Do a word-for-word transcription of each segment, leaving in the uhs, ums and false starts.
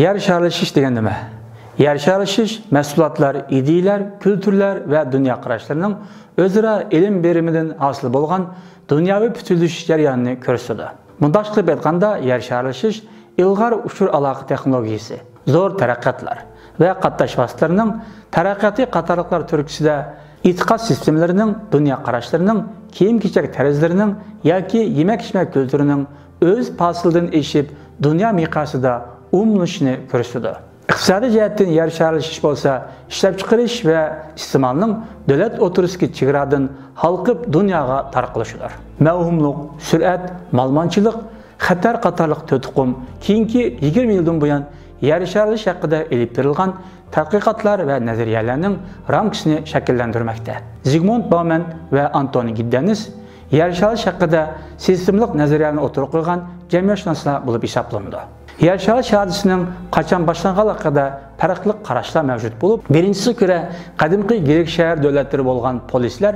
يەر شارلىشىش دېگەن نېمە؟ يەر شارلىشىش مەھسۇلاتلار، ئىدىيەلەر، كۈلتۈرلەر ۋە دۇنيا قاراشلىرىنىڭ ئۆزئارا ئېلىم بېرىمىدىن ھاسىل بولغان دۇنياۋى پۈتۈنلىشىش جەريانىنى كۆرسىتىدۇ. مۇنداقچە قىلىپ ئېيتقاندا، يەر شارلىشىش ئىلغار ئۇچۇر ئالاقە تېخنولوگىيىسى، زور تەرەققىياتلار ۋە قاتناش ۋاسىتىلىرىنىڭ تەرەققىياتى قاتارلىقلار تۈرتكىسىدە ئېتىقاد سىستېمىلىرىنىڭ، دۇنيا قاراشلىرىنىڭ، كىيىم-كېچەك تەرزلىرىنىڭ ياكى يېمەك-ئىچمەك كۈلتۈرىنىڭ ئۆز پاسىلىدىن ئېشىپ، دۇنيا مىقياسىدا ئومۇملىشىشىنى كۆرسىتىدۇ. ئىقتىسادىي جەھەتتىن يەر شارلىشىش بولسا ئىشلەپچىقىرىش ۋە ئىستېمالنىڭ دۆلەت ئوتتۇرىسىدىكى چېگرادىن ھالقىپ دۇنياغا تارقىلىشىدۇر. مەۋھۇملۇق، سۈرئەت، مالىمانچىلىق، خەتەر قاتارلىق تۆت ئۇقۇم كېيىنكى يىگىرمە يىلدىن بۇيان يەر شارلىشىش ھەققىدە ئېلىپ بېرىلغان تەتقىقاتلار ۋە نەزەرىيەلەرنىڭ رامكىسىنى شەكىللەندۈرمەكتە. زىگمۇند باۋمەن ۋە ئانتونى گىددەنىس يەر شارلىشىش ھەققىدە سىستېمىلىق نەزەرىيەلەرنى ئوتتۇرىغا قويغان جەمئىيەتشۇناسلار بولۇپ ھېسابلىنىدۇ. يەر شارلىشىش ھادىسىسىنىڭ قاچان باشلانغانلىقى ھەققىدە پەرقلىق قاراشلار مەۋجۇت بولۇپ، بىرىنچىسىگە كۆرە، قەدىمكى گرېك شەھەر دۆلەتلىرى بولغان پولىسلار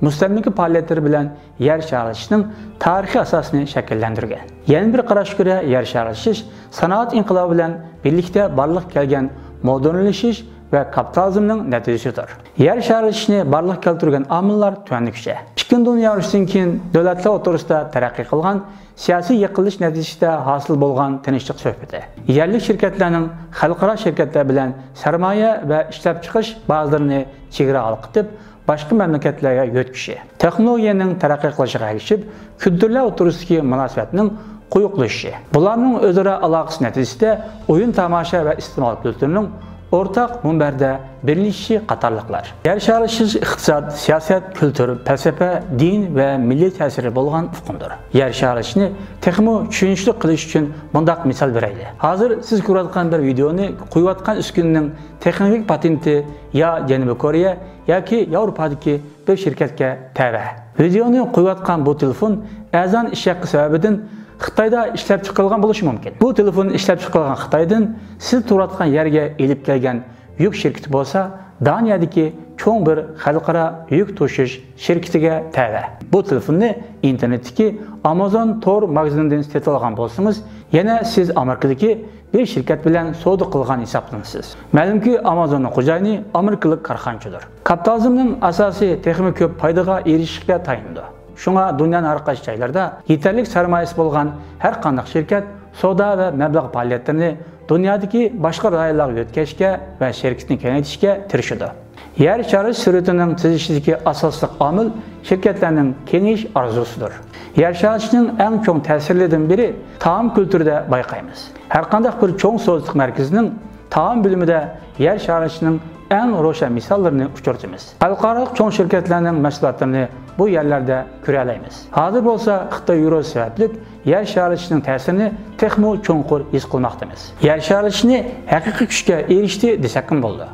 مۇستەملىكە پائالىيەتلىرى بىلەن يەر شارلىشىشنىڭ تارىخىي ئاساسىنى شەكىللەندۈرگەن. يەنە بىر قاراشقا كۆرە، يەر شارلىشىش سانائەت ئىنقىلابى بىلەن بىرلىكتە بارلىققا كەلگەن مودېرنلىشىش ۋە كاپىتالىزمنىڭ نەتىجىسىدۇر. يەر شارلىشىشنى بارلىققا كەلتۈرگەن ئامىللار تۆۋەندىكىچە. ئىككىنچى دۇنيا ئۇرۇشىدىن كېيىن دۆلەتلەر ئوتتۇرىسىدا تەرەققىي قىلغان سىياسىي يېقىنلىشىش نەتىجىسىدە ھاسىل بولغان تىنچلىق سۆھبىتى. يەرلىك شىركەتلەرنىڭ خەلقئارا شىركەتلەر بىلەن سەرمايە ۋە ئىشلەپچىقىرىش بازىلىرىنى چېگرا ھالقىتىپ، باشقا مەملىكەتلەرگە يۆتكىشى. تېخنولوگىيەنىڭ تەرەققىي قىلىشىغا ئەگىشىپ، كۈلتۈرلەر ئوتتۇرىسىدىكى مۇناسىۋەتنىڭ قويۇقلىشىشى. بۇلارنىڭ ئۆزئارا ئالاقىسى نەتىجىسىدە ئويۇن تاماشا ۋە ئىستېمال كۈلتۈرىنىڭ ئورتاق مۇنبەردە بىرلىشىشى قاتارلىقلار. يەر شارلىشىش ئىقتىساد، سىياسەت، كۈلتۈر، پەلسەپە، دىن ۋە مىللىي تەسىرى بولغان ئۇقۇمدۇر. يەر شارلىشىشنى تېخىمۇ چۈشىنىشلىك قىلىش ئۈچۈن مۇنداق مىسال بېرەيلى. ھازىر سىز كۆرۈۋاتقان بىر ۋىدېئونى قويۇۋاتقان ئۈسكۈنىنىڭ تېخنىكىلىق پاتېنتى يا جەنۇبىي كورېيە ياكى ياۋروپادىكى بىر شىركەتكە تەۋە. ۋىدېئونى قويۇۋاتقان بۇ تېلېفون ئەرزان ئىش ھەققى سەۋەبىدىن خىتايدا ئىشلەپچىقىرىلغان بولۇشى مۇمكىن. بۇ تېلېفون ئىشلەپچىقىرىلغان خىتايدىن سىز تۇرۇۋاتقان يەرگە ئېلىپ كەلگەن يۈك شىركىتى بولسا دانىيەدىكى چوڭ بىر خەلقئارا يۈك توشۇش شىركىتىگە تەۋە. بۇ تېلېفوننى ئىنتېرنېتتىكى ئامازون تور ماگىزىنىدىن سېتىۋالغان بولسىڭىز، يەنە سىز ئامېرىكىدىكى بىر شىركەت بىلەن سودا قىلغان ھېسابلىنىسىز. مەلۇمكى، ئامازوننىڭ خوجايىنى ئامېرىكىلىق كارخانىچىدۇر. كاپىتالىزمنىڭ ئاساسى تېخىمۇ كۆپ پايدىغا ئېرىشىشكە تايىنىدۇ. شۇڭا دۇنيانىڭ ھەر قايسى جايلىرىدا يېتەرلىك سەرمايىسى بولغان ھەر قانداق شىركەت سودا ۋە مەبلەغ پائالىيەتلىرىنى دۇنيادىكى باشقا رايونلارغا يۆتكەشكە ۋە شىركىتىنى كېڭەيتىشكە تىرىشىدۇ. يەر شارلىشىش سۈرئىتىنىڭ تېزلىشىشىدىكى ئاساسلىق ئامىل شىركەتلەرنىڭ كېڭىيىش ئارزۇسىدۇر. يەر شارلىشىشنىڭ ئەڭ چوڭ تەسىرلىرىدىن بىرى تائام كۈلتۈرىدە بايقايمىز. ھەرقانداق بىر چوڭ سودا مەركىزىنىڭ تائام بۆلۈمىدە يەر شارلىشىشنىڭ ئەڭ روشەن مىساللىرىنى ئۇچرىتىمىز. خەلقئارالىق چوڭ شىركەتلەرنىڭ مەھسۇلاتلىرىنى بۇ يەرلەردە كۆرەلەيمىز. ھازىر بولسا خىتاي ۋىرۇسى سەۋەبلىك يەر شارلىشىشنىڭ تەسىرىنى تېخىمۇ چوڭقۇر ھېس قىلماقتىمىز. يەر شارلىشىشنى ھەقىقىي كۈچكە ئېرىشتى دېسەكمۇ بولىدۇ.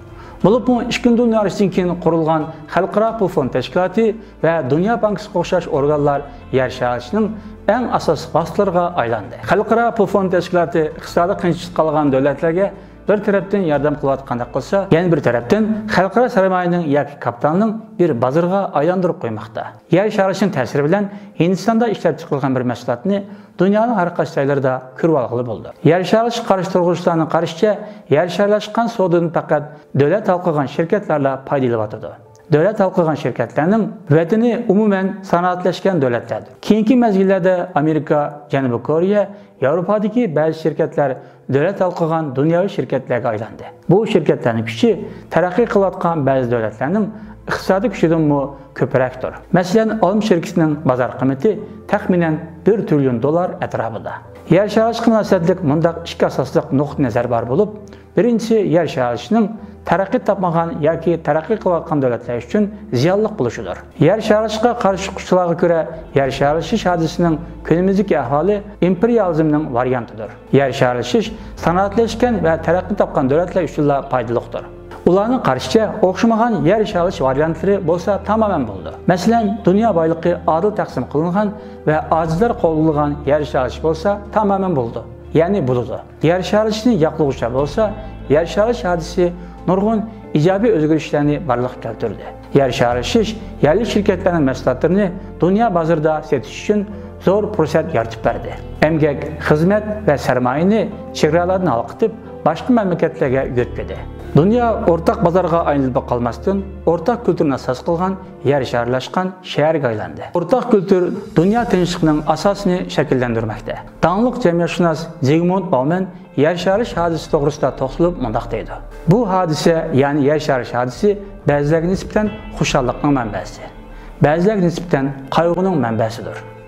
بولۇپمۇ ئىككىنچى دۇنيا ئۇرۇشىدىن كېيىن قۇرۇلغان خەلقئارا پۇل فوند تەشكىلاتى ۋە دۇنيا بانكىسىغا ئوخشاش ئورگانلار يەر شارلىشىشنىڭ ئەڭ ئاساسلىق ۋاسىتىلىرىغا ئايلاندى. خەلقئارا پۇل فوند تەشكىلاتى ئىقتىسادىي قىيىنچىلىقتا قالغان دۆلەتلەرگە بىر تەرەپتىن ياردەم قىلىۋاتقاندەك قىلسا، يەنە بىر تەرەپتىن خەلقئارا سەرمايىنىڭ ياكى كاپىتالنىڭ بىر بازىرىغا ئايلاندۇرۇپ قويماقتا. يەر شارلىشىشنىڭ تەسىرى بىلەن ھىندىستاندا ئىشلەپچىقىرىلغان بىر مەھسۇلاتنى دۇنيانىڭ ھەر قايسى جايلىرىدا كۆرۈۋالغىلى بولىدۇ. يەر شارلىشىشقا قارشى تۇرغۇچىلارنىڭ قارىشىچە، يەر شارلاشقان سودىدىن پەقەت دۆلەت ھالقىغان شىركەتلەرلا پايدا ئېلىۋاتىدۇ. دۆلەت ھالقىغان شىركەتلەرنىڭ ۋەتىنى ئومۇمەن سانائەتلەشكەن دۆلەتلەردۇر. كېيىنكى مەزگىللەردە ئامېرىكا، جەنۇبىي كورېيە، ياۋروپادىكى بەزى شىركەتلەر دۆلەت ھالقىغان دۇنياۋى شىركەتلەرگە ئايلاندى. بۇ شىركەتلەرنىڭ كۈچى تەرەققىي قىلىۋاتقان بەزى دۆلەتلەرنىڭ ئىقتىسادىي كۈچىدىنمۇ كۆپرەكتۇر. مەسىلەن، ئالما شىركىتىنىڭ بازار قىممىتى تەخمىنەن بىر تىرىليون دوللار ئەتراپىدا. يەر شارلىشىشقا مۇناسىۋەتلىك مۇنداق ئىككى ئاساسلىق نۇقتىئىنەزەر بار بولۇپ، بىرىنچىسى، يەر شارلىشىشنىڭ تەرەققىي تاپمىغان ياكى تەرەققىي قىلىۋاتقان دۆلەتلەر ئۈچۈن زىيانلىق بولۇشىدۇر. يەر شارلىشىشقا قارشى چىققۇچىلارغا كۆرە، يەر شارلىشىش ھادىسىسىنىڭ كۈنىمىزدىكى ئەھۋالى ئىمپېرىيالىزمنىڭ ۋارىيانتىدۇر. يەر شارلىشىش سانائەتلەشكەن ۋە تەرەققىي تاپقان دۆلەتلەر ئۈچۈنلا پايدىلىقتۇر. ئۇلارنىڭ قارىشىچە، ئوخشىمىغان يەر شارلىشىش ۋارىيانتلىرى بولسا تامامەن بولىدۇ. مەسىلەن، دۇنيا بايلىقى ئادىل تەقسىم قىلىنغان ۋە ئاجىزلار قوللىنىدىغان يەر شارلىشىش بولسا تامامەن بولىدۇ، يەنى بولىدۇ. يەر شارلىشىشنى ياقلىغۇچىلار بولسا، يەر شارلىشىش ھادىسىسى نۇرغۇن ئىجابىي ئۆزگىرىشلەرنى بارلىققا كەلتۈردى. يەر شارلىشىش يەرلىك شىركەتلەرنىڭ مەھسۇلاتلىرىنى دۇنيا بازىرىدا سېتىش ئۈچۈن زور پۇرسەت يارىتىپ بەردى. ئەمگەك، خىزمەت ۋە سەرمايىنى چېگرالاردىن ھالقىتىپ، باشقا مەملىكەتلەرگە يۆتكىدى. دۇنيا ئورتاق بازارغا ئايلىنىپ قالماستىن، ئورتاق كۈلتۈرنى ئاساس قىلغان يەر شارلاشقان شەھەرگە ئايلاندى. ئورتاق كۈلتۈر دۇنيا تىنچلىقىنىڭ ئاساسىنى شەكىللەندۈرمەكتە. داڭلىق جەمئىيەتشۇناس زىگمۇند باۋمەن يەر شارلىش ھادىسىسى توغرىسىدا توختىلىپ مۇنداق دەيدۇ: بۇ ھادىسە، يەنى يەر شارلىش ھادىسىسى بەزىلەرگە نىسبەتەن خۇشاللىقنىڭ مەنبەسى، بەزىلەرگە نىسبەتەن قايغۇنىڭ مەنبەسىدۇر.